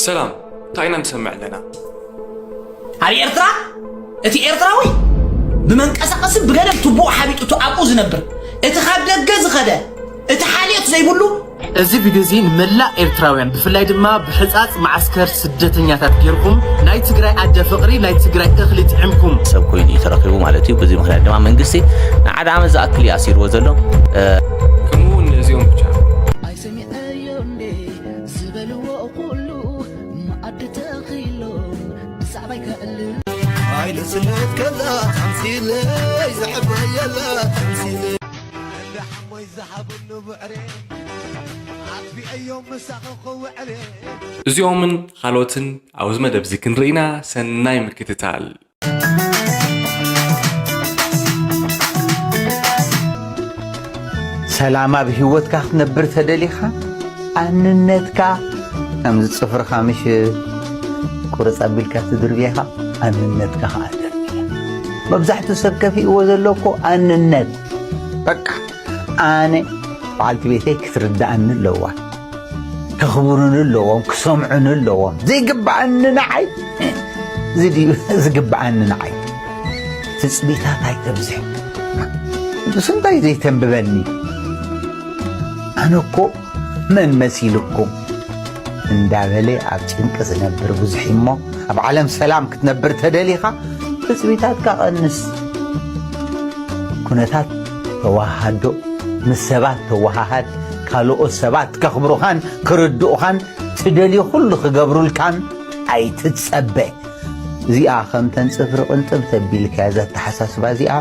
ሰላም፣ እንታይ ኢና ንሰምዕ ኣለና? ኣብ ኤርትራ እቲ ኤርትራዊ ብመንቀሳቐሲ ብገደብ ትቦኡ ሓቢጡ እቲ ኣብኡ ዝነብር፣ እቲ ካብ ደገ ዝኸደ፣ እቲ ሓልዮት ዘይብሉ። እዚ ቪድዮ እዚ ንመላእ ኤርትራውያን፣ ብፍላይ ድማ ብሕጻጽ መዓስከር ስደተኛታት ጌርኩም ናይ ትግራይ ኣደ ፍቕሪ፣ ናይ ትግራይ እኽሊ ጥዕምኩም። ሰብ ኮይኑ እዩ ተረኺቡ ማለት እዩ። በዚ ምኽንያት ድማ መንግስቲ ንሓደ ዓመት ዝኣክል እዩ ኣሲርዎ ዘሎ። ከምኡ እውን ነዚኦም ብቻ ኣይሰሚዐዮ እንዴ ዝበልዎ ኩሉ መኣዲ ተኺሎም ብዛዕባይ ከዕልል ኣይልስነት ከላ ተምሲለይ ዘሕበየላ ተምሲለይ ሓሞይ ዝሃብሉ ብዕሬ ኣጥቢዐዮም ምሳኺ ክውዕሬ እዚኦምን ካልኦትን ኣብዚ መደብ እዚ ክንርኢና ሰናይ ምክትታል። ሰላም ኣብ ህይወትካ ክትነብር ተደሊኻ ኣንነትካ ከምዚ ጽፍርኻ ምሽ ቁርጽ ኣቢልካ ትድርብየኻ ኣንነትካ ከዓ ተርብየ። መብዛሕትኡ ሰብ ከፊእዎ ዘሎ እኮ ኣንነት በቃ ኣነ በዓልቲ ቤተይ ክትርድኣኒ ኣለዋ። ከኽብሩኒ ኣለዎም፣ ክሰምዑኒ ኣለዎም። ዘይግብኣኒ ንዓይ እዚ ድዩ ዝግብኣኒ ንዓይ? ትጽቢታት ኣይተብዝሕ። ንሱ እንታይ ዘይተንብበኒ? ኣነ እኮ መን መሲልኩም እንዳበለ ኣብ ጭንቂ ዝነብር ብዙሕ እሞ ኣብ ዓለም ሰላም ክትነብር ተደሊኻ ትጽቢታትካ ቀንስ። ኩነታት ተወሃሃዶ ምስ ሰባት ተወሃሃድ፣ ካልኦት ሰባት ከኽብሩኻን ክርድኡኻን ትደልዩ ኩሉ ክገብሩልካን ኣይትጸበ። እዚኣ ከምተን ጽፍሪ ቅንጥብ ተቢልካያ እዛ ኣተሓሳስባ እዚኣ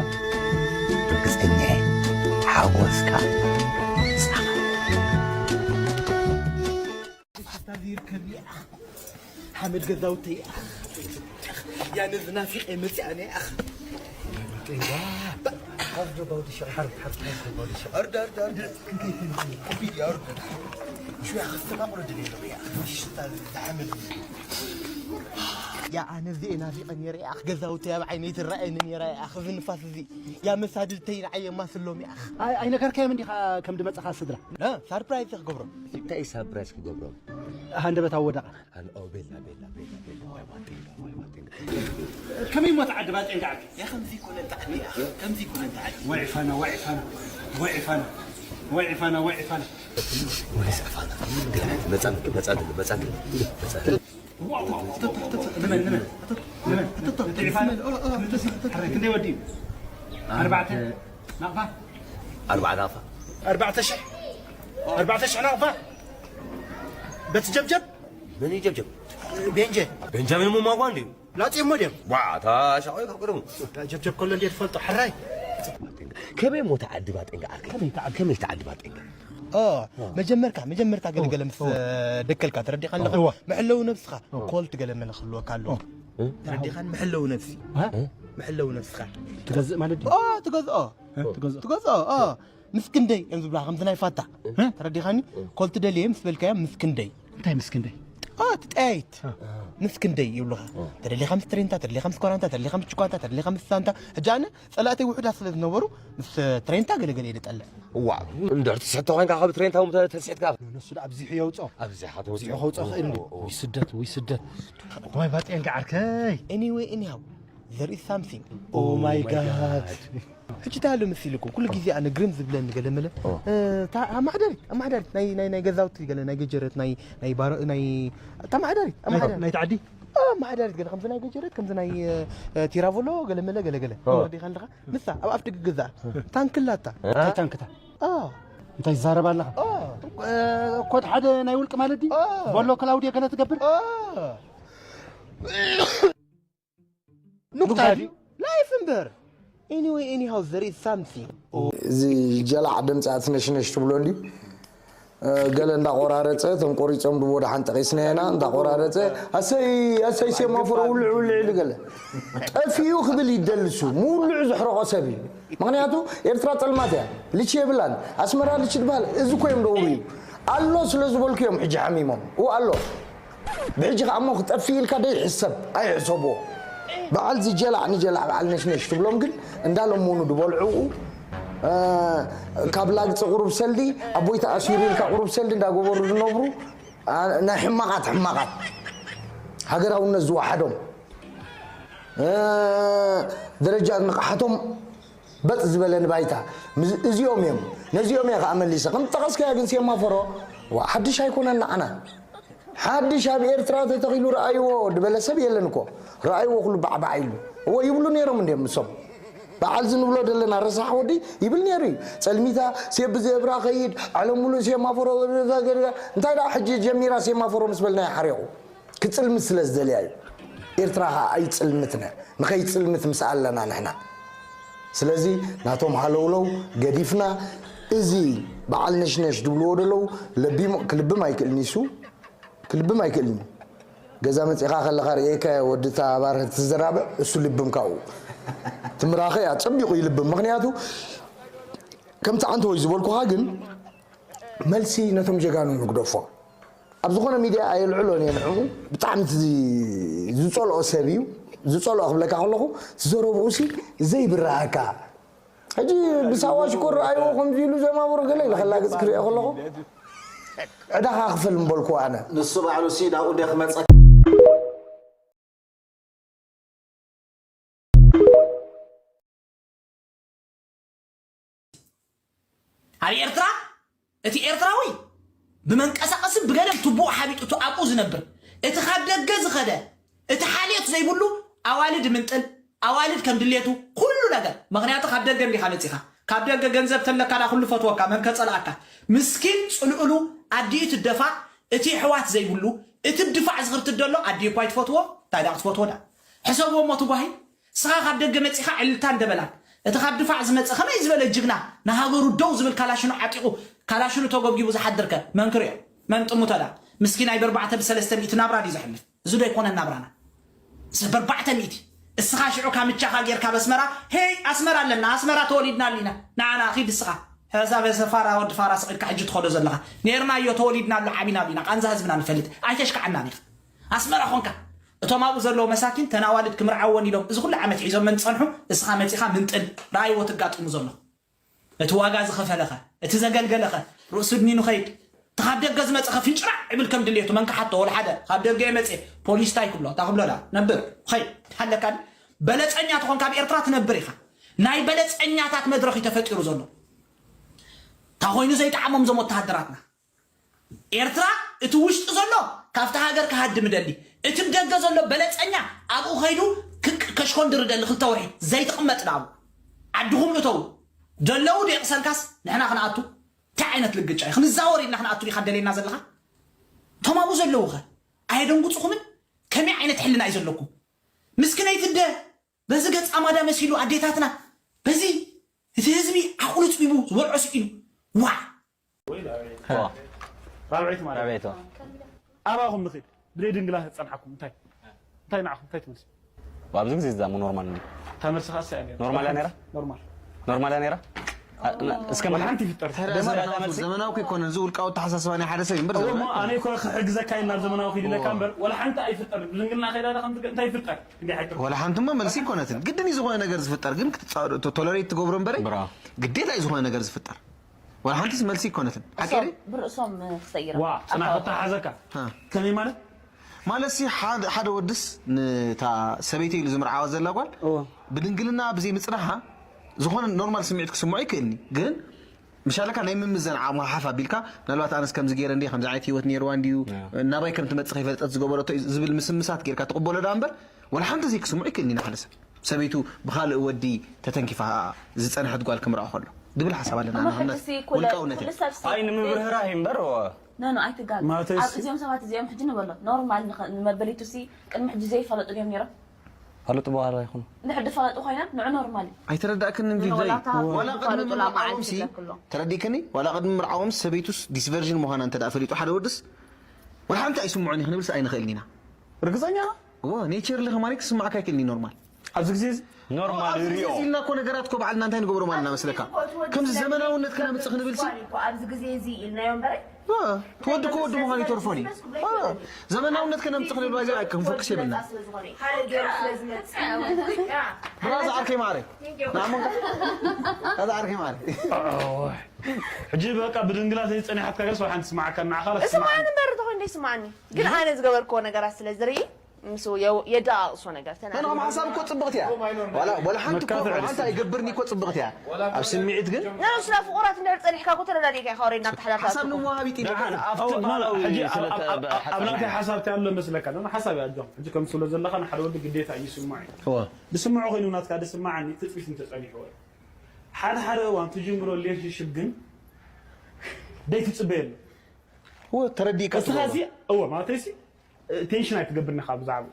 ርግጸኛ እየ ሓጎስካ ይብጻኻ። ሓመድ ገዛውተይ እያ ነዚ ናፊቐ መፅኣ ነይ ኣኽ ያ ኣነ እዚኤ ናፊቐ ነይረ እያ ገዛውተይ ኣብ ዓይነይ ትረኣየኒ ነይራ እያ እዚ ንፋስ እዚ ያ መሳድድተይ ንዓየ ማስሎም እያ ኣይነገርካዮም እንዲኻ ከም ድመፅኻ ስድራ ሳርፕራይዝ ክገብሮም እንታይ ሳርፕራይዝ ክገብሮም ሃንደበት ኣወዳቕ ከመይ ሞ ተዓዲ ባጤንጋ ዓዲ ከምዚ ኮነ ተዓዲ ከምዚ ኮነ ተዓዲ ወይ ፈነ ወይ ፈነ ወይ ፈነ ወይ ፈነ ወይ ፈነ ክንደይ ወዲ ናቕፋ ኣርባዕተ ናቕፋ ኣርባዕተ ሽሕ ኣርባዕተ ሽሕ ናቕፋ በቲ ጀብጀብ መን እዩ ጀብጀብ ቤንጀ ቤንጃሚን ሙማጓ እንድዩ ላጽ እሞ ድዮም ዋ እታ ሻቆይ ካብ ቅድሙ ጀብጀብ ከሎ እንዴ ትፈልጦ ሕራይ ከመይ ሞ ተዓዲ ባጤንጋ ዓርከይ ከመይ ተዓዲ ባጤንጋ መጀመርካ መጀመርታ ገለገለ ምስ ደከልካ ተረዲኻ ኣለኻ መሕለዊ ነብስኻ ኮልት ገለ መለ ክህልወካ ኣለዎ ተረዲኻን መሕለዊ ነብሲ መሕለዊ ነብስኻ ትገዝእ ማለት ድዩ ትገዝኦ ትገዝኦ ምስ ክንደይ እዮም ዝብላ ከምዚ ናይ ፋታ ተረዲኻኒ ኮልት ደልየ ምስ በልካዮ ምስ ክንደይ እንታይ ምስ ክንደይ ትጠያይት ምስ ክንደይ ይብሉኻ ተደሊኻ ምስ ትሬንታ ተደሊኻ ምስ ኮራንታ ተደሊኻ ምስ ችኳንታ ተደሊኻ ምስ ሳንታ ሕጂ ኣነ ጸላእተይ ውሑዳት ስለ ዝነበሩ ምስ ትሬንታ ገለገለ እየ ዝጠልዕ እዋ እንድሕር ትስሕቶ ኮይንካ ካብ ትሬንታ እውን ተስሕትካ ንሱ ዳ ኣብዚሑ የውፅኦ ኣብዚሓ ተውፅኦ ከውፅኦ ክእል እንዲ ወይ ስደት ወይ ስደት ዋይ ባጤን ገዓርከይ anyway anyhow there is something oh my god ሕጂ እንታይ ኣሎ መሲልኩም ኩሉ ግዜ ኣነ ግርም ዝብለኒ ገለመለ ኣማሓዳሪት ኣማሓዳሪት ናይ ናይ ናይ ገዛውቲ ገለ ናይ ገጀረት ናይ ናይ ባሮ ናይ ኣማሓዳሪት ኣማሓዳሪት ናይ ተዓዲ ኣማሓዳሪት ገለ ከምዚ ናይ ገጀረት ከምዚ ናይ ቲራቮሎ ገለመለ ገለገለ ዲኻ ኣለኻ ንሳ ኣብ ኣፍ ደገ ገዛ ታንክላታ እንታይ ታንክታ እንታይ ይዛረብ ኣለኻ ኮድ ሓደ ናይ ውልቂ ማለት ዲ ቦሎ ክላውድዮ ገለ ትገብር ንጉታ ድዩ ላይፍ እምበር anyway anyhow there is something እዚ ጀላዕ ድምፂ ኣትነሽነሽ ትብሎ እንድዩ ገለ እንዳቆራረፀ ተንቆሪፆም ድቦ ደሓን ጠቂስና ኢና እንዳቆራረፀ ኣሰይ ኣሰይ ሴማፎሮ ውልዕ ውልዕ ኢሉ ገለ ጠፊኡ ክብል ይደልሱ ምውልዑ ዘሕረቆ ሰብ እዩ ምክንያቱ ኤርትራ ፀልማት እያ ልቺ የብላን ኣስመራ ልቺ ትበሃል እዚ ኮዮም ደውሩ እዩ ኣሎ ስለ ዝበልኩ እዮም ሕጂ ሓሚሞም ኡ ኣሎ ብሕጂ ከዓ እሞ ክጠፍእ ኢልካ ደይሕሰብ ኣይሕሰብዎ በዓል ዝጀላዕ ንጀላዕ በዓል ነሽነሽ ትብሎም ግን እንዳለመኑ ዝበልዕኡ ካብ ላግፂ ቁሩብ ሰልዲ ኣቦይ ተኣሲሩ ኢልካ ቁሩብ ሰልዲ እንዳገበሩ ዝነብሩ ኣ- ናይ ሕማቓት ሕማቓት፣ ሃገራውነት ዝወሓዶም፣ እ፣ ደረጃ ንቕሓቶም በጥ ዝበለ ንባይታ፣ ምስ- እዚኦም እዮም። ነዚኦም እየ ከዓ መሊሰ ከም ጠቐስካያ። ግን ሴማፎሮ ዋ፣ ሓድሽ ኣይኮነን ንዓና። ሓድሽ ኣብ ኤርትራ ተተኺሉ ረኣይዎ ዝበለ ሰብ የለን እኮ። ረኣይዎ ኩሉ ባዕባዕ ኢሉ። እዎ ይብሉ ነይሮም እንዲም እሶም። በዓል ዝንብሎ ዘለና ረሳሕ ወዲ ይብል ነይሩ እዩ። ጸልሚታ ሴብ ብዘብራ ኸይድ፣ ዓለም ሙሉእ ሴማፎሮ። እንታይ ደኣ ሕጂ ጀሚራ ሴማፎሮ ምስ በልናዮ ሓሪቑ? ክጽልምት ስለ ዝደልያ እዩ። ኤርትራ ኸኣ ኣይጽልምትነ። ንኸይጽልምት ምስ ኣለና ንሕና። ስለዚ ናቶም ሃለውለው ገዲፍና፣ እዚ በዓል ነሽነሽ ዝብልዎ ዘለዉ ለቢሞ ክልብም ኣይክእልንሱ። ክልብም ኣይክእልን። ገዛ መጺኻ ከለኻ ርእየካ ወዲ እታ ባር ትዘራብዕ፣ እሱ ልብም ካብኡ። ትምራኸ እያ፣ ጸቢቑ ይልብም። ምኽንያቱ ከምቲ ኣንተ ወይ ዝበልኩኻ ግን መልሲ ነቶም ጀጋኑ ንግደፎ። ኣብ ዝኾነ ሚድያ ኣየልዕሎን እየ ንዕኡ። ብጣዕሚ እቲ ዝ- ዝጸልኦ ሰብ እዩ። ዝጸልኦ ክብለካ ከለኹ፣ እቲ ዘረብኡ ሲ ዘይብረሃካ። ሕጂ ብሳዋ ሽኮር ረኣይዎ ከምዚ ኢሉ ዘማውሮ ገለ ኢለ ከላግጽ ክሪኦ ከለኹ፣ ዕዳኻ ክፈል ምበልኩ ኣነ። ንሱ ባዕሉ ሲ ናብኡ እንደ ክመጸ ኣብ ኤርትራ እቲ ኤርትራዊ ብመንቀሳቐስን ብገለን ትቡኡ ሓቢጡ እቲ ኣብኡ ዝነብር፣ እቲ ካብ ደገ ዝኸደ፣ እቲ ሓልዮት ዘይብሉ ኣዋልድ ምንጥል፣ ኣዋልድ ከም ድሌቱ ኩሉ ነገር። ምኽንያቱ ካብ ደገ እንዲኻ መጺኻ፣ ካብ ደገ ገንዘብ ተለካ ዳ ኩሉ ፈትወካ፣ መን ከጸልኣካ? ምስኪን ጽልእሉ ኣዲኡ ትደፋእ፣ እቲ የሕዋት ዘይብሉ፣ እቲ ድፋዕ ዝኽርትት ደሎ ኣዲኡ እኳ ኣይትፈትዎ፣ እንታይ ደኣ ክትፈትዎ ዳ? ሕሰብዎ እሞ እቲ ጓሂ። ንስኻ ካብ ደገ መጺኻ ዕልልታ እንደበላን፣ እቲ ካብ ድፋዕ ዝመጸ ከመይ ዝበለ ጅግና ንሃገሩ ደው ዝብል ካላሽኑ ዓጢቑ፣ ካላሽኑ ተጎብጊቡ ዝሓድር ከ መን ክርእዮ? መን ጥምቶ ዳ? ምስኪናይ በርባዕተ ብሰለስተ ሚእቲ ናብራ ድዩ ዘሕልፍ? እዚ ዶ ኣይኮነን ናብራና? ሰብ በርባዕተ ሚእቲ። እስኻ ሽዑ ካምቻኻ ጌርካ ኣብ ኣስመራ፣ ሄይ ኣስመራ ኣለና፣ ኣስመራ ተወሊድናሉ ኢና። ንዓና ኺድ እስኻ። ሕሳብ ሰፋራ ወዲ ፋራ ስቕ ኢልካ ሕጂ ትኸዶ ዘለኻ። ኔርናዮ ተወሊድናሉ ዓቢናሉ ኢና። ቃንዛ ህዝብና ንፈልጥ። ኣይተሽክዓናን ኢኻ። ኣስመራ ኾንካ እቶም ኣብኡ ዘለዉ መሳኪን ተን ኣዋልድ ክምርዓወን ኢሎም እዚ ኩሉ ዓመት ሒዞመን ዝጸንሑ፣ እስኻ መጺኻ ምንጥል ረኣይዎ ትጋጥሙ ዘለኹም። እቲ ዋጋ ዝኸፈለኸ፣ እቲ ዘገልገለኸ፣ ርእሱ ድኒኑ ኸይድ። እቲ ካብ ደገ ዝመጸኸ ፍንጭራዕ ይብል ከም ድሌቱ፣ መን ክሓቶ? ወላ ሓደ። ካብ ደገ እየ መጽየ፣ ፖሊስ ታይ ክብሎ? እታ ክብሎ ዳ ነብር ኸይድ። ሃለካ ድዩ? በለጸኛ ተኾንካ ኣብ ኤርትራ ትነብር ኢኻ። ናይ በለጸኛታት መድረኽ እዩ ተፈጢሩ ዘሎ። እንታይ ኮይኑ ዘይጠዓሞም እዞም ወተሃደራትና? ኤርትራ እቲ ውሽጢ ዘሎ ካብቲ ሃገር ክሃድም ይደሊ፣ እቲ ብደገ ዘሎ በለጸኛ ኣብኡ ከይዱ ክቅ- ከሽኮንድር ይደሊ። ክልተ ወርሒ ዘይትቕመጥ ንኣብኡ ዓድኹም እተው። ደለዉ ደየቕሰልካስ ንሕና ክንኣቱ እንታይ ዓይነት ልግጫ እዩ? ክንዛወር ኢልና ክንኣቱ ዲኻ ደልየና ዘለኻ? እቶም ኣብኡ ዘለዉ ኸ ኣየደንጉጽኹምን? ከመይ ዓይነት ሕልና እዩ ዘለኩም? ምስክነይቲ ኣደ በዚ ገጻ ማዳ መሲሉ ኣዴታትና በዚ እቲ ህዝቢ ዓቕሉ ጽቢቡ ዝበልዖ ስኢኑ ዋዕ ራብዐይቲ ማለት ራብዐይቲ ኣባኹም ንኽእል ብደይ ድንግላ ዝጸንሓኩም እንታይ እንታይ ንዓኹም እንታይ ትመስል ኣብዚ ግዜ ዝዛሙ ኖርማል እንዲ እታ መልሲ ከዓ እሳ እያ ነይራ ኖርማል እያ ነይራ ኖርማል ኖርማል እያ ነይራ እስከ ወላ ሓንቲ ይፍጠር ደስ ዘመናዊ ዘመናዊ ከይኮነ እዚ ውልቃዊ ኣተሓሳስባ ናይ ሓደ ሰብ እዩ እምበር እሞ ዘመናዊ ኣነ እኮ ክሕግዘካ ኢልና ኣብ ዘመናዊ ከይድ ኢለካ እምበር ወላ ሓንቲ ኣይፍጠር ብድንግልና ከይዳ ዳ ከምዚ እንታይ ይፍጠር እንዲ ሓቂ ወላ ሓንትሞ መልሲ ይኮነትን ግድን እዩ ዝኾነ ነገር ዝፍጠር ግን ክትፃ- ቶ- ቶለሬት ትገብሮ እምበረ ብራ ግዴታ እዩ ዝኾነ ነገር ዝፍጠር ወላ ሓንቲስ መልሲ ይኮነትን ሓቂ ድዩ? ብርእሶም ክሰይራ ዋ ፅናሕ ክተሓዘካ ሃ። ከመይ ማለት ማለት ሲ ሓደ ሓደ ወድስ ንታ ሰበይቲ ኢሉ ዝምርዓዋ ዘላ ጓል እዎ። ብድንግልና ብዘይ ምፅናሓ ዝኾነ ኖርማል ስምዒት ክስምዖ ይክእልኒ ግን ምሻለካ ናይ ምምዘን ዓቕሚ ሓፍ ኣቢልካ ምናልባት ኣነስ ከምዚ ገይረ እንዲ ከምዚ ዓይነት ህይወት ነይርዋ እንድዩ ያ። ናባይ ከም ትመፅእ ከይፈለጠት ዝገበረቶ እዩ ዝብል ምስምሳት ጌርካ ትቕበሎ ዳ እምበር ወላ ሓንቲ ዘይክስምዖ ይክእልኒ ንሓደ ሰብ ሰበይቱ ብካልእ ወዲ ተተንኪፋ ዝፀንሐት ጓል ክምርዖ ከሎ ድብል ሓሳብ ኣለና እሞ ንኣብነት ሕጂ ሲ ኩለ- ውልቃውነት ኩሉ ሰብ ሲ- ኣይ ንምብርህራህ እምበር ኖ ኖ ኣይትጋገ ማለተይ ኣብ ሲ- እዚኦም ሰባት እዚኦም ሕጂ ንበሎ ኖርማል ንኸ- ንመበሊቱ ሲ ቅድሚ ሕጂ ዘይፈለጡ ድዮም ነይሮም ፈልጡ በሃላ ይኹኑ እንድሕር ድፈለጡ ኮይኖም ንዑ ኖርማል እዩ ኣይተረዳእክንን ንኖ ቪድዮይ ወላታ ዋላ ቅድሚ ዝፈለጡላ መዓልቲ ምርዓዎም ሲ ይብለክሎ ተረዲእክኒ ዋላ ቅድሚ ምርዓዎም ሰበይቱስ ዲስቨርዥን ምዃና እንተ ደኣ ፈሊጡ ሓደ ወድስ ዋላ ሓንቲ ኣይስምዖን እዩ ክንብልስ ኣይንኽእልን ኢና ርግፀኛ እዎ ኔቸር ለኸ ማለት ክስማዕካ ኣይክእልን እዩ ኖርማል ኣብዚ ግዜ እዚ ኖርማል ኣብዚ ግዜ ሪኦ እዚ ኢልና እኮ ነገራት እኮ በዓል እናንታይ ንገብሮ ማለት ኢና መስለካ ከምዚ ዘመናውነት ከነምፅእ ክንብል ሲ ኣብዚ ግዜ እዚ ኢልናዮ እምበረ ትወዲ ከወዲ ምዃኑ ይተርፎን እዩ ዘመናውነት ከነምፅእ ክንብል ባይዘ ኣይከንፈክስ የብልና ብራዛ ዓርከይ ማዕረ ንኣመንካ ራዛ ዓርከይ ማዕረ ሕጂ በቃ ብድንግላ ዘይፀኒሓትካ ገስ ሓንቲ ስማዓካ ንዓኻ ስማዓኒ በርዶ እንዴ ስማኒ ግን ኣነ ዝገበርክዎ ነገራት ስለ ዝርኢ ምስ የው- የደቃቅሶ ነገር ተና ንኹም ሓሳብ እኮ ፅብቕቲ እያ ዋላ ዋላ ሓንቲ እኮ መካትዕ ዋላ ሓንቲ ኣይገብርኒ እኮ ፅብቕቲ እያ ኣብ ስምዒት ግን ንሱ ናብ ፍቑራት እንድሕር ፀኒሕካ እኮ ተረዳዲእካ ኢኻ ወሬድና ተሓዳርካ ሓሳብ ንወሃቢት ኢለ ኣፍቲ ኣብ- ኣብ- ባህላዊ ኣብ- ኣብ- ኣብ- ስለተ- ኣብ- ኣብ- ኣብ ናተይ ሓሳብ እንታይ ኣሎ መስለካ ን ሓሳብ እያ ኣጆኻ ሕጂ ከም ስለ ዘለኻ ንሓደ ወዲ ግዴታ እዩ ይስምዖ እዩ እወ ዝስምዖ ኮይኑ ናትካ ዝስምዓኒ ትፅቢት እንተፀኒሕዎ እዩ ሓደ ሓደ እዋን ትጅምሮ ሪሌሽንሽፕ ግን ደይትፅበየሉ እወ ተረዲእካ እስኻ እዚ እወ ማለተይሲ ቴንሽን ኣይትገብርኒ ካብ ብዛዕባ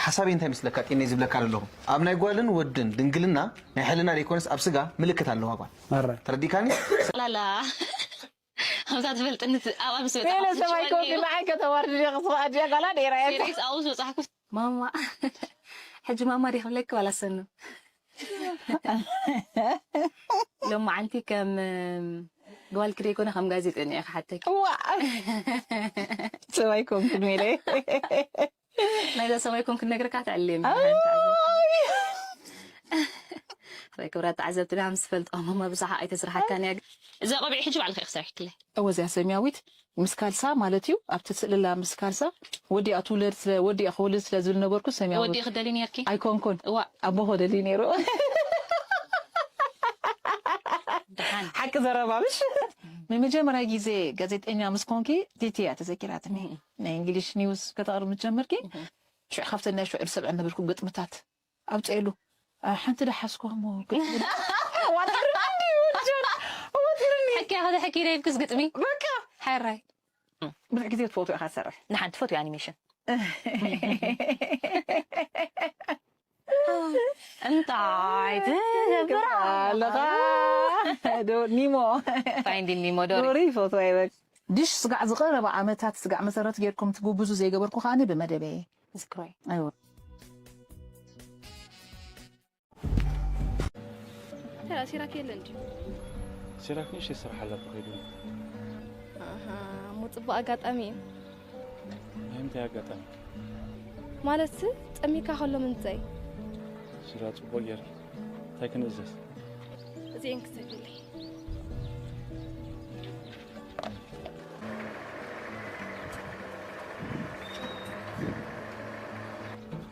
ሓሳበይ እንታይ ምስለካ ጤነይ ዝብለካ ዘለኹ ኣብ ናይ ጓልን ወድን ድንግልና ናይ ሕልና ዘይኮነስ ኣብ ስጋ ምልክት ኣለዋ ጓል ኣረ ተረዲካኒ ላላ ከምዛ ትፈልጥኒ ኣብኣ ምስ በፃ ሌለ ሰማይ ኮንክ ንዓይ ከተዋርድ ዲኻ ስኻ ኣድያ ጋላ ነይራ እያ ሲሪስ ኣብኡ ዝበፃሕኩ ማማ ሕጂ ማማ ዲኽብለኪ ዋላ ሰኑ ሎም መዓልቲ ከም ጓልኪ ደይኮነ ከም ጋዜጠኛ እየ ክሓተኪ እዋ ሰማይ ኮንክ ሜለ ናይዛ ሰማይ ኮንክ ነግረካ ትዕልየ ክብራት ተዓዘብትና ምስ ፈልጦ ማማ ብሳሓ ኣይተስርሓካን እያ እዛ ቆቢዕ ሕጂ ባዕልካ ኢክ ሰሪሕክለ እወ እዚኣ ሰሚያዊት ምስ ካልሳ ማለት እዩ ኣብቲ ስእልላ ምስ ካልሳ ወዲኣ ትውለድ ስለ ወዲኣ ክወልድ ስለ ዝብል ነበርኩ ሰሚያ ወዲ ክደሊ ነርኪ ኣይኮንኩን እዋ ኣቦ ክደሊ ነይሩ ደሓን ሓቂ ዘረባ ምሽ ንመጀመርያ ግዜ ጋዜጠኛ ምስ ኮንኪ ቲቲ እያ ተዘኪራትኒ ናይ እንግሊሽ ኒውስ ከተቕርብ ምስ ጀመርኪ ሽዑ ካብተን ናይ ሽዑ ዝሰብዐ ነበርኩ ግጥምታት ኣውፅኤሉ ሓንቲ ዳ ሓስኮ እሞ ወጢርኒ ወጢርኒ ሕክያ ከዘሕኪ ኢለ ኢልክስ ግጥሚ በቃ ሓራይ ብዙሕ ግዜ ትፈትዎ ኢኻ ትሰርሕ ንሓንቲ ትፈትዎ ኣኒሜሽን እንታይ ትገብር ኣለኻ ኒሞ ፋይንዲን ኒሞ ዶሪ ዶሪ ይፈትዋ ይበል ድሽ ስጋዕ ዝቐረባ ዓመታት ስጋዕ መሰረት ጌርኩም ትጉብዙ ዘይገበርኩ ከኣኒ ብመደበየ ዝክሮይ ኣይወ ሲራክ የለን ድዩ? ሲራክ ንእሽተይ ስራሕ ኣላ ተኸይዱ። ኣሃ፣ እሞ ጽቡቕ ኣጋጣሚ እዩ። ናይ ምንታይ ኣጋጣሚ? ማለትሲ ጸሚካ ከሎ ምንታይ? ሲራ ጽቡቕ ጌርኪ። እንታይ ክንእዘዝ? እዚኤን ክሰድለይ።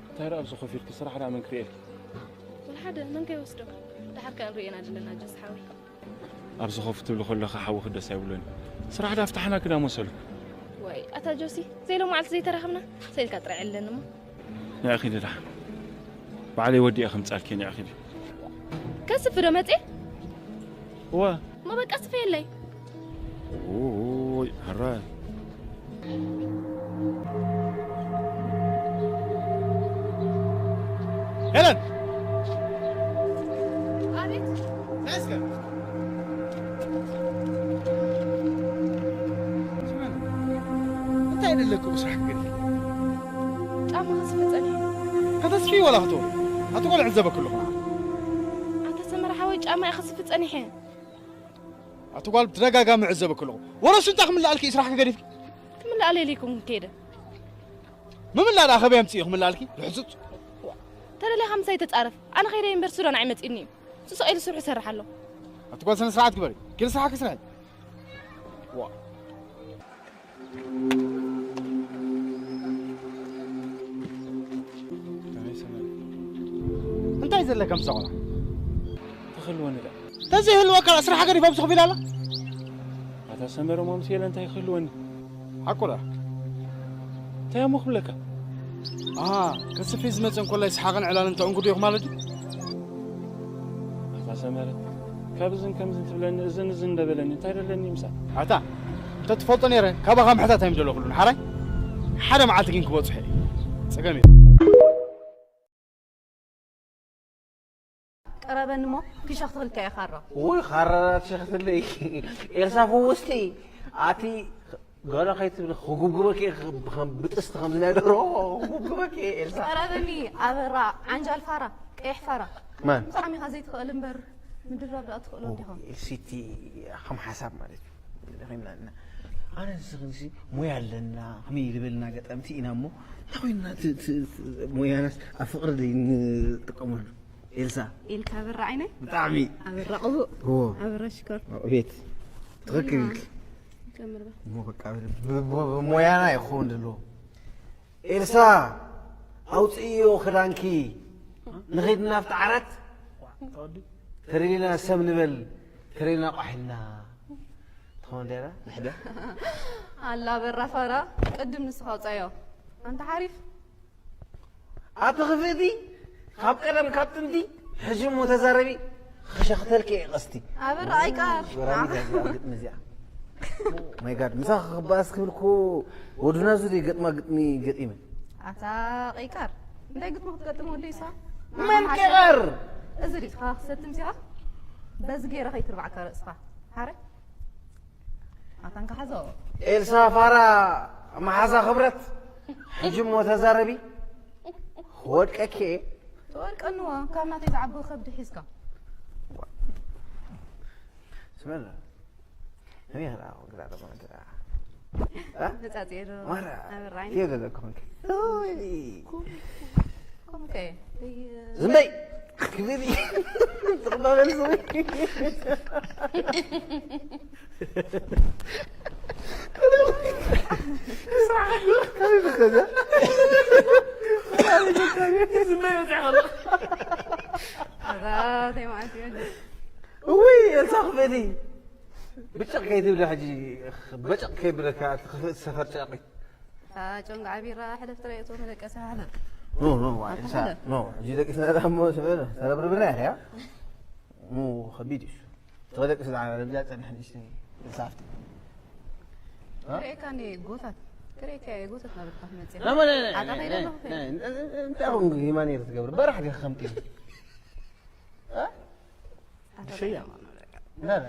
እንታይ ደኣ ኣብዚ ኮፍ ኢልኪ ስራሕ ደኣ መን ክርእየልኪ? ወላ ሓደ መን ከይወስዶ ደሓር ከኣ ንርእየና ድለና ጆስ ሓወይ። ኣብዚ ኮፍ ትብሊ ከለኺ ሓውኺ ደስ ኣይብሎን እዩ። ስራሕ ደኣ ፍታሕና ክዳ መሰሉ። ዋይ ኣታ ጆሲ ዘይሎማዓልቲ ዘይተራኸብና ሰኢልካ ጥራይ ዕለኒ እሞ። ንዒ ኺዲ ደሓን። ባዕለይ ወዲኤ ከምጻልኪ ንዒ ኺዲ። ከስፊ ዶ መጽየ? እወ። እሞ በቃ ስፈየለይ። ኡይ፣ ሕራይ። ሄለን! ኣቤት። ናይ እስከ። እንታይ ደለኩ ብስራሕ ክገድል? ጫማ ክስፍእ ጸኒሐ። ከተስፍይ ወላ ክትወ ኣቲ ቆልዕ ዘበክሉ ኹና። ኣታ ሰመረ ሓወይ ጫማ እየ ክስፍእ ጸኒሐ። ኣቲ ጓል ብተደጋጋሚ ዕዘበኪ ኣለኹ። ወረ ሱንጣ ክምልኣልኪ እዩ ስራሕኪ ገዲፍኪ። ክምልኣለይ ኢለ ኣይኮንኩን ከይደ። ምምላእ ደኣ ከበይ ኣምጺኡ ክምልኣልኪ? ርሕጹጽ። ተደሊኻ ምሳይ ተጻረፍ። ኣነ ከይደ እምበር ሱዳን ኣይመጺእኒ እዩ። ስቕ ኢሉ ስርሑ ይሰርሕ ኣሎ። ኣቲ ጓል ስነ ስርዓት ግበሪ። ኪዲ ስራሕኪ ስርሒ። ዋ። እንታይ ዘለካ ምሳቑና? ተኽልወኒ ደኣ። ተዘይህልወካ ስራሕ ገዲፋ ኣብዚ ኮፍ ኢላ ኣላ። ኣታ ሰመረ ማምስ የለ እንታይ ክህልወኒ? ሓቁ ደኣ። እንታይ እሞ ክብለካ? ኣሃ፣ ከስፍይ ዝመጸ እንኮላይ ሰሓቕን ዕላልን ተእንግዱ ኢኹ ማለት ድዩ? ኣታ ሰመረ፣ ካብ እዝን ከምዝን ትብለኒ እዝን እዝን እንደበለኒ እንታይ ደለኒ ምሳእ? ኣታ፣ እንተትፈልጦ ነይረ ካባኻ ምሕታት ኣይምደለኹሉን። ሓራይ ሓደ መዓልቲ ግን ክበጽሖ እየ። ጸገም የለን። ቀረበኒ እሞ ፊሻ ክትኽልካ እየ ካራ። ውይ ካራራት ሸኽትለይ ኤልሳ ፍውስቲ ኣቲ ገለ ከይትብሊ ክጉብጉበኪ እየ ከም ብጥስቲ ከምዚ ናይ ደርሆ ክጉብጉበኪ እየ ኤልሳ። ቀረበኒ ኣበራ ዓንጃል ፋራ ቀይሕ ፋራ። ማን? ብጣዕሚ ኢኻ ዘይትኽእል እምበር ምድራብ ደኣ ትኽእሎ እንዲኻ። ኤልሲቲ ከም ሓሳብ ማለት እዩ። ኣነ ንስኽንሲ ሞያ ኣለና ከመይ ዝበልና ገጠምቲ ኢና እሞ እንታይ ኮይንና እቲ- እቲ- እቲ ሞያናስ ኣብ ፍቕሪ ደይ ንጥቀመሉ ኤልሳ ኢልካ በራ ዓይነይ ብጣዕሚ ኣበራ ቅቡእ እዎ ኣበራ ሽኮር ቤት ትኽክል ኢልኪ ጀምር በል። እሞ በቃ ብ- ብ- ብ- ብሞያና ይኸውን ዘለዎ። ኤልሳ፣ ኣውፅእዮ ክዳንኪ፣ ንኺድ ናብቲ ዓራት። ተደሊና ሰብ ንበል፣ ተደሊና ቋሒልና። ትኸውን ደራ ንሕደ። ኣላ በራ ፋራ፣ ቅድም ንስኻ ኣውፃዮ። ኣንታ ሓሪፍ። ኣቲ ክፍእቲ፣ ካብ ቀደም ካብ ጥንቲ፣ ሕጂ እሞ ተዛረቢ። ክሸኽተልኪ እየ ቀስቲ። ኣበራ ኣይቃር። ወራሚት እያ እዚኣ ግጥሚ እዚኣ። ማይ ጋድ፣ ምሳኻ ክበኣስ ክብል እኮ ወዱና ዙሪ ገጥማ ግጥሚ ገጢመ። ኣታ ቀይቃር፣ እንታይ ግጥሚ ክትገጥም ወደይ እሳ? መን ቀይቃር? እዚ ዲኻ ክሰትም ሲኻ? በዚ ገይረ ከይትርባዕካ ርእስኻ። ሓረ? ኣታ እንካ ሓዞ። ኤልሳ ፋራ መሓዛ ክብረት፣ ሕጂ እሞ ተዛረቢ። ክወድቀኪ እየ። ትወድቀንዎ፣ ካብ ናተይ ዝዓቢ ከብዲ ሒዝካ። ስመላ። هي هلا قلت لها ما ادري. ها؟ መጻጽኤ ዶ? ማራ። ኣበራይ። كيف ذا كونك؟ أوي. ኮንከ። ዝም በይ። ክብሪ። ትቕበል ዝም በይ። ዝም በይ በፂሕ ከሎ። ኣዛ ተይማዕት ይወደ። እውይ፣ ኤልሳ ክፈሊ። ብጨቕ ከይትብሊ ሕጂ፣ በጨቕ ከይብለካ፣ እቲ ክፍእ ሰፈር ጨቒ። ኣታ ጨንጓዓ ቢራ ሕለፍ ጥራይ እቶ መደቀሲ ሕለፍ። ኖ፣ ኖ፣ ዋይ፣ ኣታ ሳ-፣ ሕለፍ። ኖ፣ ሕጂ ደቂስና ደኣ እሞ ሰበ-፣ ተረብርብና ኢያ። ኖ፣ ከቢድ እዩ። ተደቂስ ደኣ ረብያ ጸንሕ ንእሽተይ፣ ሳፍቲ። እ? ክርእየካ እንዴ ጎታት? ክርእየካ እየ ጎታት ናበልካ ትመጽእ። ኖ፣ ኖ፣ ኖ፣ ዓቃ ኖ፣ ከይደ ኖ፣ ኣለኹ። ኖ፣ ኖ፣ እንታይ ኹን ሂማን እየ ትገብር? በራሕ ዲኻ ከምቲ። እ? ኣታ ብሸያ። ላ፣ ላ።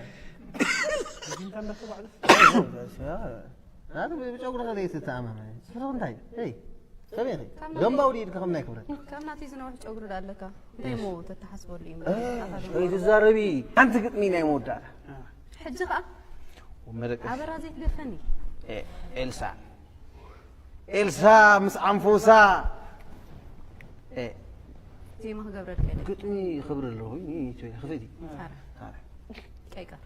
ናቱ ብጨጉሪ ከዘይ ትተኣማመን። ጽፍሪ እንታይ? ሄይ፣ ከመይ ኢኺ? ካብ ናተይ ደምባው ድዩ ኢልካ ከም ናይ ክብረት? ካብ ናተይ ዝነውሕ ጨጉሪ ዳ ኣለካ? እንታይ እሞ ተተሓስበሉ እዩ? እ፣ ኣታ ደምባው። ከይትዛረቢ። ሓንቲ ግጥሚ ናይ መወዳእታ። ሕጂ ኸኣ? መደቀሲ። ኣበራ ዘይትገፈኒ። ኤ-፣ ኤልሳ። ኤልሳ ምስ ዓንፎሳ። ኤ። ዜማ ክገብረልካ ኢለ። ግጥሚ ይኸብር ኣለኹ። ይህ ይህ ይህ ክፍእቲ። ኣረ። ኣረ። ቀይቃር።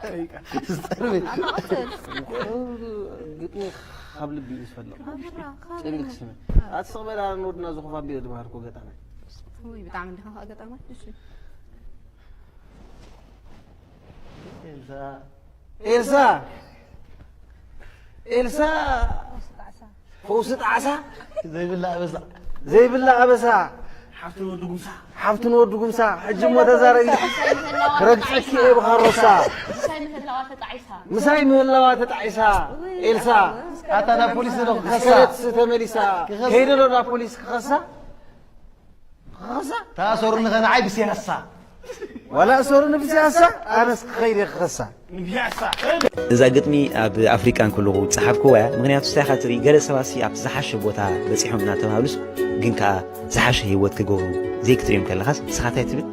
ቀይቃር። ዝጠርበ። ኣታ ቀጽል። ግጥሚ ካብ ልቢ እዩ ዝፈልቕ። ኣበራ፣ ካብ ጨቢል ልቢ። ትስመ። ኣረ። ኣቲ ስቕ በላ ንወድና ዝኾፍ ኣቢለ ዝበሃልኩ ገጣማይ። ውይ፣ ብጣዕሚ እንዲኻ ከዓ ገጣማይ። እሺ። ኤልሳ። ኤልሳ። ኤልሳ። ፈውሲ ጣዕሳ። ዘይብላ ኣበሳ። ዘይብላ ኣበሳ። ሓፍቲ ንወዲ ጉምሳ። ሓፍቲ ንወዲ ጉምሳ። ሕጂ እሞ ተዛረቢ። ክረግጸኪ እየ ብኻሮሳ። ምሳይ ምህላዋ ተጣዒሳ። ምሳይ ምህላዋ ተጣዒሳ። ኤልሳ። ኣታ ናብ ፖሊስ ዶ ክኸሳ? ከሰረት ተመሊሳ። ክኸሳ። ከይደ ዶ ናብ ፖሊስ ክኸሳ? ክኸሳ? ተኣሰሩኒ ከ ንዓይ ብስያሳ። ዋላ እሰሩኒ ብስያሳ፣ ኣነስ ክኸይድ እየ ክኸሳ። እዛ ግጥሚ ኣብ ኣፍሪቃ እንከለኹ ዝጸሓፍኩዋ እያ። ምኽንያቱ እንታይ ኢኻ ትርኢ፣ ገለ ሰባትሲ ኣብቲ ዝሓሸ ቦታ በጺሖም እናተባህሉስ፣ ግን ከኣ ዝሓሸ ህይወት ክገብሩ ዘይክትርእዮም ከለኻስ፣ ንስኻ እንታይ ትብል?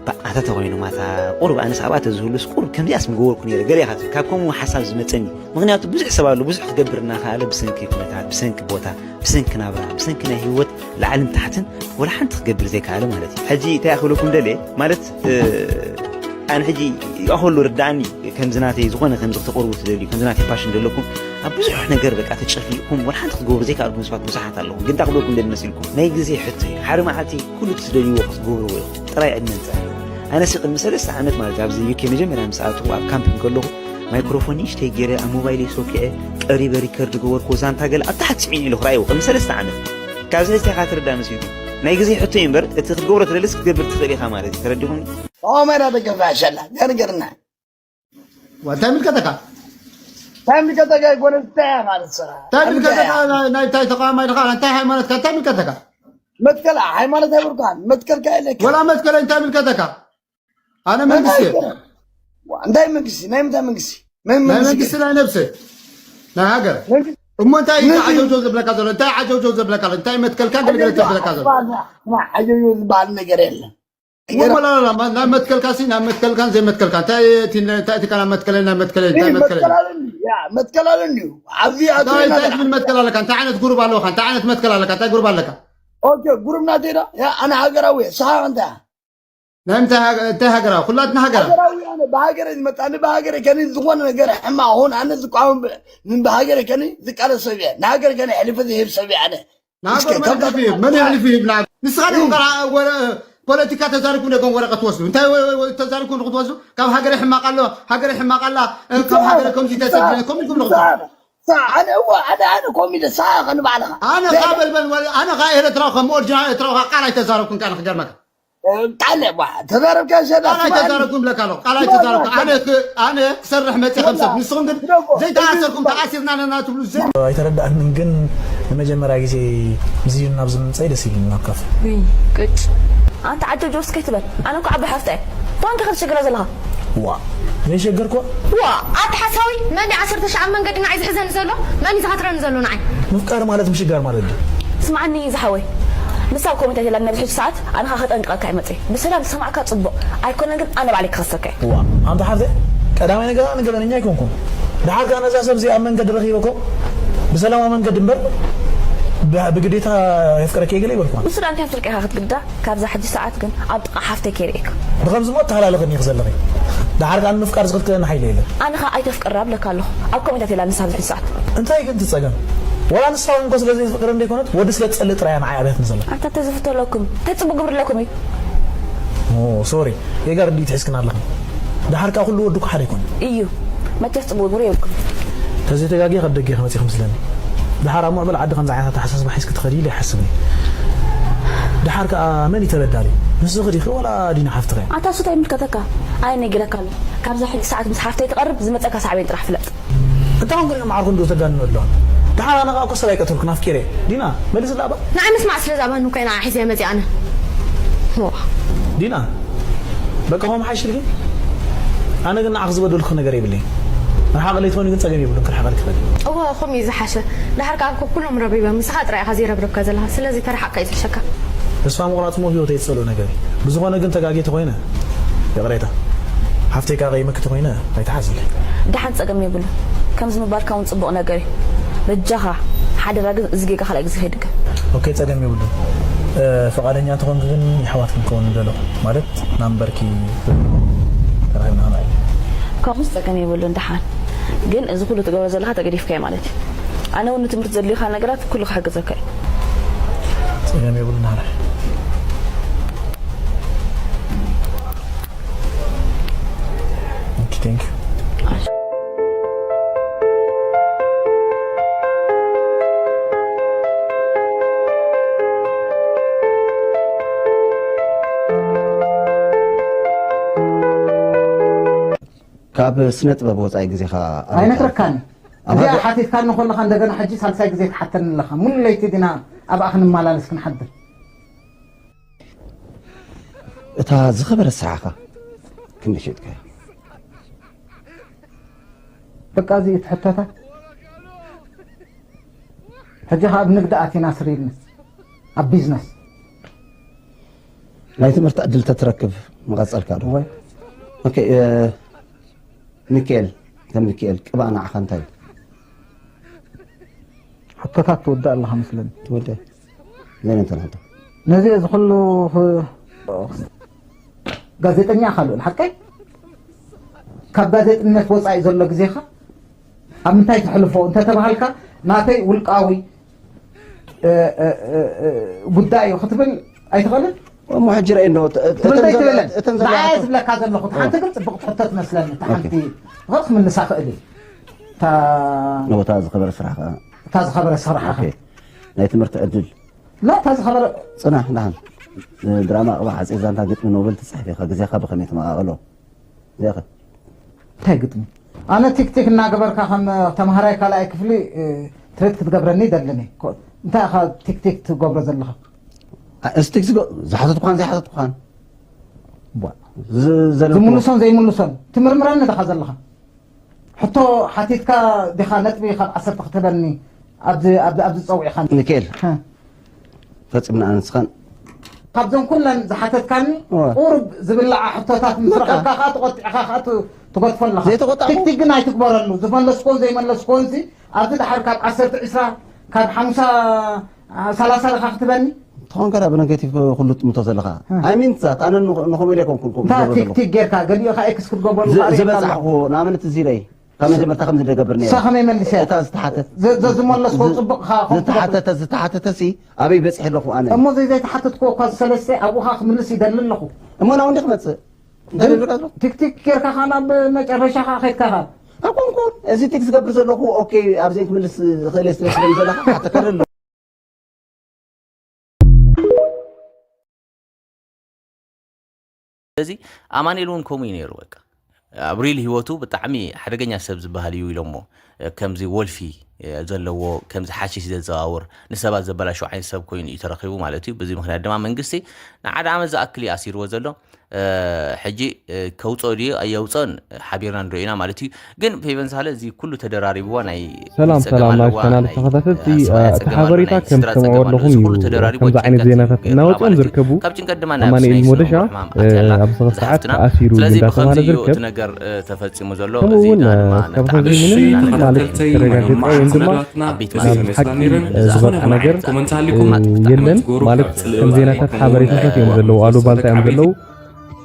ባ-፣ ኣታ ተኾይኖም፣ ኣታ ቁሩብ ኣነስ ኣብኣ ተዝህሉስ፣ ቁሩብ ከምዚኣስ ምገበርኩ ነይረ፣ ገለ ኢኻ ትብል። ካብ ከምኡ ሓሳብ ዝመጸኒ። ምኽንያቱ ብዙሕ ሰብ ኣሎ፣ ብዙሕ ክገብር እናኸኣለ ብሰንኪ ኩነታት፣ ብሰንኪ ቦታ፣ ብሰንኪ ናብራ፣ ብሰንኪ ናይ ህይወት ላዕልን ታሕትን ወላ ሓንቲ ክገብር ዘይከኣለ ማለት እዩ። ሕጂ እንታይ ክብለኩም ደልየ ማለት፣ እ፣ ኣነ ሕጂ ይኣኸሉ ርዳእኒ፣ ከምዚ ናተይ ዝኾነ ከምዚ ክተቕርቡ ትደልዩ፣ ከምዚ ናተይ ፓሽን ዘለኩም፣ ኣብ ብዙሕ ነገር በቃ ተጨፍሊቕኩም ወላ ሓንቲ ክትገብሩ ዘይከኣልኩም ሰባት ብዙሓት ኣለኹም። ግን እንታይ ክብለኩም ደልየ መሲልኩም? ናይ ግዜ ሕቶ እዩ። ሓደ መዓልቲ ኩሉ እቲ ትደልይዎ ክትገብርዎ ኢኹም። ጥራይ ዕድመ ንጸሃ። ኣነሲ ቅድሚ ሰለስተ ዓመት ማለት እዩ፣ ኣብዚ ዩ ኬ መጀመርያ ምስ ኣተኹ ኣብ ካምፕ እንከለኹ ማይክሮፎን ንእሽተይ ገይረ ኣብ ሞባይለይ ሶኪዐ ቀሪበ ሪከርድ ገበርኩ። ዛንታ ገለ ኣብ ታሕቲ ጽዒነ ኢሉ ክረኣይዎ ቅድሚ ሰለስተ ዓመት። ካብዚ ሕጂ ኢኻ ትርዳእ መሲሉ። ናይ ግዜ ሕቶ እዩ እምበር፣ እቲ ክትገብሮ ትደልስ ክትገብር ትኽእል ኢኻ ማለት እዩ። ተረዲኹም? ኦሜራ ደገፍ ኣሸላ፣ ገርገርና። እንታይ ምልከተካ? እንታይ ምልከተካ? ይኮነ እንታይ ማለት ስራ? እንታይ ምልከተካ? እንታይ? ናይ፣ ናይ እንታይ ተቃዋማይ ድኻ? እንታይ ሃይማኖትካ? እንታይ ምልከተካ? መትከል፣ ሃይማኖት ኣይብልካን። መትከልካ የለካ። ወላ መትከል እንታይ ምልከተካ? ኣነ መንግስቲ እየ። እንታይ መንግስቲ? ናይ ምንታይ መንግስቲ? ናይ ናይ መንግስቲ መንግስቲ ናይ ነብሲ፣ ናይ ሃገር። መንግስቲ እሞ እንታይ እዩ ንዚ ዓጀውጀው ዘብለካ ዘሎ? እንታይ ዓጀውጀው ዘብለካ ኣሎ? እንታይ መትከልካ ገለገለ ዘብለካ ዘሎ? ዓጀውጀው ዝበሃል፣ ዓጀውጀው ዝበሃል ነገር የለን። እሞ ላ፣ ላ፣ ላ፣ ማ-፣ ናይ መትከልካ ሲ፣ ናይ መትከልካን ዘይመትከልካ፣ እንታይ እቲ፣ እንታይ እቲ ካና መትከለይ፣ ናይ መትከለይ፣ እንታይ ይህ መትከለይ? መትከል ኣለኒ፣ ያ፣ መትከል ኣለኒ እዩ። ኣብዚ እንታይ፣ ኣቶ እንታይ ይናገር። ትብል መትከል ኣለካ? እንታይ ዓይነት ጉሩብ ኣለካ? እንታይ ዓይነት መትከል ኣለካ? እንታይ ጉሩብ ኣለካ? ኦኬ፣ ጉሩብ ናተይ ዶ? ያ፣ ኣነ ሃገራዊ እየ። ስኻ እንታይ? ናይ ምንታይ ሃገ-፣ እንታይ ሃገራዊ? ኩላትና ሃገራዊ። ሃገራዊ ኣነ ብሃገረ ዝመጣኒ ብሃገረ ከኒ ዝኾነ ነገር ሕማቕ ኹን ኣነ ዝቃወም ብ-፣ ምን ብሃገረ ከኒ ዝቃለስ ሰብ እየ። ንሃገር ከኒ ሕልፊ ዝህብ ሰብ እየ ኣነ። ንሃገር እስከ መን ካብ ሕልፊ ይህብ? መን ሕልፊ ይህብ? ንሃገር ንስኻ ዲኹም እም። ቀራ-፣ ወረ-፣ ፖለቲካ ተዛሪብኩም ዲኹም ወረቐት ትወስዱ? እንታይ ወ-፣ ወ-፣ ተዛሪብኩም ዲኹም ትወስዱ? ካብ ሃገረ ሕማቕ ኣሎ፣ ሃገረ ሕማቕ ኣላ፣ እ፣ ካብ ብዛዕባ፣ ሃገረ ከምዚ ብዛዕባ፣ ተሰዲደ፣ ከምኡ ኢልኩም ዲኹም? ብዛዕባ፣ ብዛዕባ፣ ኣነ እወ፣ ኣነ፣ ኣነ ኮሚደ፣ ንስኻ ኸ ንባዕልኻ። ኣነ ኸኣ ዘይ- በልበል ወ-፣ ኣነ ኸኣ ኤረትራዊ ከም ኦሪጂናል ኤረትራዊ ኸኣ ቃል ኣይተዛረብኩን ከኣ ንኽገርመካ። ጣለ ዋ ተዛረብካ ሸዳ ቃል ኣይተዛረብኩን ብለካ ኣለኹ። ቃል ኣይተዛረብኩ። ኣነ ክ-፣ ኣነ ክሰርሕ መጽእ ከም ሰብ። ንስኹም ግን ዘይተኣሰርኩም ተኣሲርና ነና ትብሉ ዘይ- ኣይተረዳእንን፣ ግን ንመጀመርያ ግዜ ምስዚ ናብዚ ምምጻይ ደስ ኢሉኒ ናብ ካፈ። ውይ፣ ቅጭ። ኣንታ ዓጀውጀው እስከ ኣይትበል። ኣነ እኮ ዓባይ ሓፍታ እየ። እንታይ ኾንካ ክትሸግራ ዘለኻ? ዋ፣ ዘይሸገርኩ? ዋ፣ ኣታ ሓሳዊ፣ መን ድዩ ዓሰርተ ሺሕ ኣብ መንገዲ ንዓይ ዝሕዘኒ ዘሎ? መን እዩ ዝሃትረኒ ዘሎ ንዓይ? ምፍቃር ማለት ምሽጋር ማለት ድዩ? ስምዓኒ ዝሓወይ፣ ንሳ ኣብ ኮሚታ የላን ኣብዚ ሕጂ ሰዓት፣ ኣነ ኸኣ ከጠንቅቐካ እየ መጺአ። ብሰላም ዝሰማዕካ ጽቡቕ፣ ኣይኮነን ግን ኣነ ባዕለይ ክኸሰካ እየ። ዋ፣ ኣንታ ሓፍተይ፣ ቀዳማይ ነገር ኣነ ገበነኛ ኣይኮንኩን። ደሓር ከኣ ነዛ ሰብ እዚኣ ኣብ መንገዲ ረኺበ እኮ ብሰላማዊ መንገዲ እምበር ብ-፣ ብግዴታ የፍቅረኪ እየ ገለ ኣይበልኩን። ንሱ ደኣ እንታይ ፍርቂ ኢኻ ክትግዳ? ካብዛ ሕጂ ሰዓት ግን ኣብ ጥቓ ሓፍተይ ከይርእየካ። ብኸምዚ እሞ እተሃላልኽኒ ኢኺ ዘለኺ። ደሓር ከኣ ንምፍቃር ዝኽልክለኒ ሓይሊ የለን። ኣነ ኸኣ ኣይተፍቅራ እብለካ ኣለኹ። ኣብ ከምኡታት ኢላ ንሳ ኣብዚ ሕጂ ሰዓት። እንታይ ግን እቲ ጸገም? ዋላ ንሳ እውን እኮ ስለ ዘይትፍቅረኒ ዘይኮነት፣ ወዲ ስለ ትጸልእ ጥራይ እያ ንዓይ ኣብያትኒ ዘላ። ኣታ ተዝፍተለኩም፣ እንታይ ጽቡቕ ግብሪ ኣለኩም እዩ? ኦ፣ ሶሪ። ጌጋ ርድኢት ሒዝክን ኣለኽን። ደሓር ከኣ ኩሉ ወዲ እኮ ሓደ ኣይኮነን። እዩ። መቸስ ጽቡቕ ግብሪ የብልኩም። ተዘይተጋግየ ካብ ደገ ኢኺ መጺኺ መስለኒ። ደሓር ኣብ ምዕቡል ዓዲ ከምዚ ዓይነት ኣተሓሳስባ ሒዝኪ ትኸዲ ኢለ ኣይሓስብን እየ። ደሓር ከኣ መን እዩ ተበዳሊ? ንስኺ ዲኺ ወላ ዲና ሓፍትኺ እያ? ኣታ እሱ እንታይ ይምልከተካ? ኣነ ነጊረካ ኣለኹ። ካብዛ ሕጂ ሰዓት ምስ ሓፍተይ ትቐርብ ዝመጸካ ሳዕቤን ጥራሕ ፍለጥ። እንታይ ኾንኩ እኔ መዓርኩ እንዶ ተጋንኑ ኣለዋ? ደሓር ኣነ ኸኣ እኮ ሰብ ኣይቀተልኩን፣ ኣፍቂረ። ዲና፣ መልስላ እባ። ንዓይ ምስማዕ ስለ ዝኣበኒ እኮ እየ ንዓ ሒዘያ መጺኣ ኣነ። ዋ። ዲና፣ በቃ ኸም ሓይሽልኪ? ኣነ ግን ንዓኺ ዝበደልኩ ነገር የብለይን። ርሓቕ ለይትኾኒ ግን ጸገም የብሉን፣ ክርሕቐልኪ ይኽእል እየ። እወ፣ ከምኡ እዩ ዝሓሸ። ደሓር ከኣ እኮ ኩሎም ረብሪቦም፣ ንስኻ ጥራይ ኢኻ ዘይረብረብካ ዘለኻ። ስለዚ ተረሓቕካ እዩ ዝሕሸካ። ተስፋ ምቑራጽ እሞ ህይወተይ ዝጸልኦ ነገር እዩ። ብዝኾነ ግን ተጋግየ ተኾይነ፣ ይቕሬታ። ሓፍተይ ከኣ ቀይመኪ ተኾይነ፣ ኣይትሓዝለይ። ደሓን ጸገም የብሉን። ከምዚ ምባልካ እውን ጽቡቕ ነገር እዩ። በጃኻ፣ ሓደራ ግን እዚ ጌጋ ካልኣይ ግዜ ከይድገም። ኦኬ፣ ጸገም የብሉን። እ፣ ፍቓደኛ እንተኾንኪ ግን የሕዋት ክንከውን ንደሎ። ማለት፣ ናምበርኪ ተራኺብና ክንርኢ። ከምኡስ ጸገም የብሉን፣ ደሓን። ግን እዚ ኩሉ ትገብሮ ዘለኻ ተገዲፍካዮ ማለት እዩ። ኣነ እውን ንትምህርቲ ዘድልዩኻ ነገራት ኩሉ ክሕግዘካ እዩ። ጸገም የብሉን፣ ሓራይ። ኦኬ፣ ቴንክ ዩ። ካብ ስነ ጥበብ ወጻኢ ግዜኻ ኣበይ ኣይነግረካን። ተሕልፎ? ኣብ እዚኣ ሃገር ሓቲትካኒ ከለኻ እንደገና ሕጂ ሳልሳይ ግዜ ትሓተኒ ኣለኻ። ሙሉ ለይቲ ዲና ኣብኣ ክንመላለስ ክንሓድር። እታ ዝኸበረት ስራሕኻ ክንደይ ሸጥካያ? በቃ እዚ እቲ ሕቶታት። ሕጂ ኸኣ ኣብ ንግዲ ኣቲና ስር ኢልኒ። ኣብ ቢዝነስ። ናይ ትምህርቲ ዕድል ተትረክብ ምቐጸልካ ዶ? እወ። ኦኬ፣ እ፣ ሚካኤል፣ ከም ሚካኤል ቅብኣ ንዓኻ እንታይ እዩ? ሕቶታት ትወድእ ኣለኻ መስለኒ። ትወድእ? ዘይመንተን ሕቶ። ነዚ እዚ ኩሉ ህ-፣ ጋዜጠኛ ኢኻ ልኡል፣ ሓቀይ? ካብ ጋዜጥነት ወጻኢ ዘሎ ግዜኻ ኣብ ምንታይ ተሕልፎ እንተተባሃልካ፣ ናተይ ውልቃዊ፣ እ፣ እ፣ እ፣ እ፣ ጉዳይ እዩ ክትብል ኣይትኽእልን? እሞ ሕጂ ርኣይ እንዶ፣ እ-፣ ትብል እተን እንታይ ዘላ-፣ ትብለን? እተን ዘላ-፣ ንዓይ ዝብለካ ዘለኹ፣ እቲ ሓንቲ እ። ግን ጽብቕቲ ሕቶ ትመስለኒ፣ እታ ኦኬ። ሓንቲ፣ ብኸ ክምልሳ ክእል እዩ። እታ እታ ዝኸበረ ስራሕ ከኣ። እታ ዝኸበረ ስራሕ ከኣ። ኦኬ። ናይ ትምህርቲ ዕድል። ላ፣ እታ ዝኸበረ ጽናሕ፣ ደሓን። ድራማ ቅብኣ ሓጺር ዛንታ ግጥሚ ኖቨል ትጽሕፍ ኢኻ፣ ግዜኻ ብኸመይ ትመቓቐሎ? እዚኣ ኸ? እንታይ ግጥሚ? ኣነ ቲክቲክ እናገበርካ ከም ተምሃራይ ካልኣይ ክፍሊ፣ እ፣ ትሬት ክትገብረኒ ይደልን እየ። ኮ-፣ እንታይ ኢኻ ቲክቲክ ትገብሮ ዘለኻ? አ፣ እስቲ ክትገ-፣ ዝሓተትኩኻን ዘይሓተትኩኻን። ቧ። ዝ-፣ ዘለኩ ዝምልሶን ዘይምልሶን ትምርምረኒ ዲኻ ዘለኻ? ሕቶ ሓቲትካ ዲኻ ነጥቢ ካብ ዓሰርተ ክትህበኒ ኣብዚ፣ ኣብዚ፣ ኣብዚ ጸዊዕኻኒ? ሚካኤል፣ ሀ። ፈጺምና ኣነ ንስኻን። ካብዘን ኩለን ዝሓተትካኒ እወ። ቁሩብ ዝብላዓ ሕቶታት ምስ በቃ። ረኸብካ ከኣ ተቖጢዕካ ከኣ ት-፣ ትገድፎ ኣለኻ። ዘይተቖጣዕኩ? ቲክቲክ ግን ኣይትግበረሉ። ዝመለስኩዎን ዘይመለስኩዎንሲ ኣብዚ ደሓር ካብ ዓሰርተ ዒስራ፣ ካብ ሓሙሳ፣ አ፣ ሰላሳ ዲኻ ክትበኒ? ትኾን ከዳ ብነገቲቭ ኩሉ ትምቶ ዘለኻ። እ። ኣይ ሚን ዛት፣ ኣነ ንኸ-፣ ንኸምኡ ኢለ ኣይኮንኩን ከምኡ እንታ ዝገብሮ ዘለኹ። ቲክቲክ ጌርካ፣ ገሊኡ ኸኣ ኤክስ ክትጎበሉ ዝ-፣ ኻእ ዝበጻሕኹ፣ ንኣብነት እዚ ኢለይ፣ ካብ መጀመርታ ከም ዝደገብር ነይረ። ንሳ ኸመይ መሊሰ? እታ ዝተሓተት-፣ ዘ-፣ ዘ-፣ ዝመለስኩ ዝ-፣ ጽቡቕ ኸኣ ኸም-፣ ዝተሓተተ፣ ዝተሓተተ ሲ ኣበይ በጺሐ ኣለኹ ኣነ? እሞ ዘይ-፣ ዘይተሓተትኩዎ እኳ ዝሰለስተ ኣብኡ ኸኣ ክምልስ ይደሊ ኣለኹ። እሞ ናብኡ እንዲኽ ክመጽእ? እንታይ ቲክ-፣ ደልካ ኣለኹ? ቲክቲክ ጌርካ ኸኣ ናብ መጨረሻ ኸኣ ኸድካ ኸኣ። ኣይኮንኩን። እዚ ቲክስ ዝገብር ዘለኹ፣ ኦኬ፣ ኣብ ዘይክምልስ ዝኽእል እየ ስለ ዝብለኒ ዘለኻ፣ ሓተካ ደሎ። ስለዚ ኣማኑኤል እውን ከምኡ እዩ ነይሩ። በቃ ኣብ ሪል ህይወቱ ብጣዕሚ ሓደገኛ ሰብ ዝበሃል እዩ ኢሎሞ። ከምዚ ወልፊ ዘለዎ፣ ከምዚ ሓሽሽ ዘዘዋውር፣ ንሰባት ዘበላሽው ዓይነት ሰብ ኮይኑ እዩ ተረኺቡ ማለት እዩ። በዚ ምኽንያት ድማ መንግስቲ ንሓደ ዓመት ዝኣክል እዩ ኣሲርዎ ዘሎ። እ፣ ሕጂ፣ እ፣ ከውፅኦ ድዩ ኣየውፅኦን ሓቢርና ንሪኦ ኢና ማለት እዩ። ግን ፌቨን ሳህለ እዚ ኩሉ ተደራሪብዋ ናይ ሰላም፣ ጸገም ሰላም፣ ኣለዋ፣ ናይ ቻናል ናይ ተኸታተልቲ፣ ኣስማያ እ፣ እቲ ጸገም ኣሎ፣ ሓበሬታ ናይ ከም ስድራ ትሰምዕዎ ጸገም ኣሎ። ኣለኹም እዚ እዩ። ኩሉ ተደራሪቡ ከምዚ ዓይነት ጨንቀት ዜናታት ይገብራ እናወፅኦም ማለት እዩ። ዝርከቡ ካብ ጭንቀት ድማ ናብ ኣማኑኤል ስሜት ሞደሻ፣ ዝመርሖ እ፣ ማእት ያላ ኣብዚ ሰዓት ዝሓፍትና። ተኣሲሩ እዩ ስለዚ ብኸምዚ እዩ እንዳተባሃለ እቲ ዝርከብ። ነገር፣ እ፣ ተፈጺሙ ዘሎ። እዚ ኣማኑኤል ድማ ሞደሻ ማለት ዝተረጋገጸ ወይም ድማ ኣብ ቤት ማእሰርቲ ሓቂ፣ እ፣ ዝበጽሐ ነገር፣ እ፣ የለን ማለት ከም ዜናታት ሓበሬታታት እዮም ዘለዉ፣ ኣሉባልታ እዮም ዘለዉ።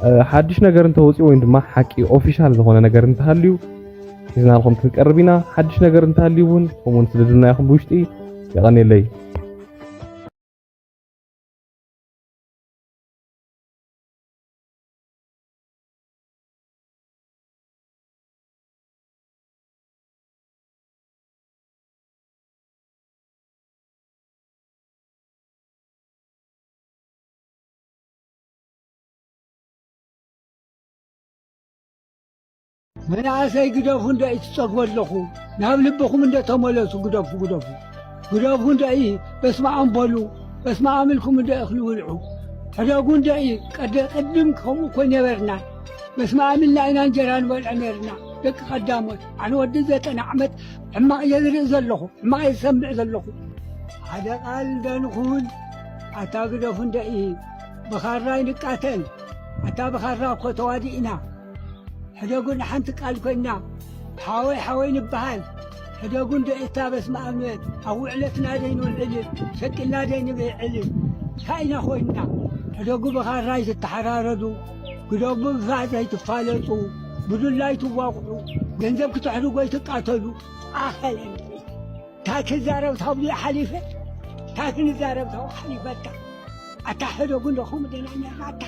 እ፣ ሓድሽ ነገር እንተወፂኡ ወይም ድማ ሓቂ ኦፊሻል ዝኾነ ነገር እንተሃልዩ ሒዝናልኩም ክንቀርብ ኢና። ሓድሽ ነገር እንተሃልዩ እውን ከምኡውን ስደዱልና ኢኹም ብውሽጢ። የቐንየለይ። መናእሰይ ግደፉ እንዶ እዩ ትጸግቡ ኣለኹ። ናብ ልብኹም እንዶ ተመለሱ፣ ግደፉ፣ ግደፉ። ግደፉ እንዶ እዩ፣ በስመ ኣብ በሉ። በስመ ኣብ ኢልኩም እንዶ እኽሊ ብልዑ። ሕደጉ እንዶ እዩ፣ ቀደ-፣ ቅድም ከምኡ እኮ ነበርና። በስመ ኣብ ኢልና ኢና እንጀራ ንበልዕ ነርና። ደቂ ቀዳሞት፣ ኣነ ወዲ ዘጠና ዓመት ሕማቕ እየ ዝርኢ ዘለኹ፣ ሕማቕ እየ ዝሰምዕ ዘለኹ። ሓደ ቃል እንዶ ንኹን፣ ኣታ ግደፉ እንዶ እዩ፣ ብኻራ ይንቃተል። ኣታ ብኻራ እኮ ተዋዲእና። ሕደጉ ንሓንቲ ቃል ኮይና፣ ሓወይ ሓወይ ንበሃል። ሕደጉ እንዶ እታ በስመ ኣብ ንበል። ኣብ ውዕለትና ደይ ንውዕል፣ ሸቂልና ደይ ንብዕል። እንታይ ኢና ኮይንና? ሕደጉ ብኻራ ኣይትተሓራረዱ፣ ግደጉ ብፋእ ዘይትፋለጡ፣ ብዱላ ኣይትዋቕዑ፣ ገንዘብ ክትሕድጉ ኣይትቃተሉ። ኣኸለን። እንታይ ክዛረብ ታብኡ ሓሊፈ? እንታይ ክንዛረብ ታብኡ ሓሊፈ? ኣታ፣ ኣታ ሕደጉ እንዶ ከምኡ ደና ነርና ኣታ።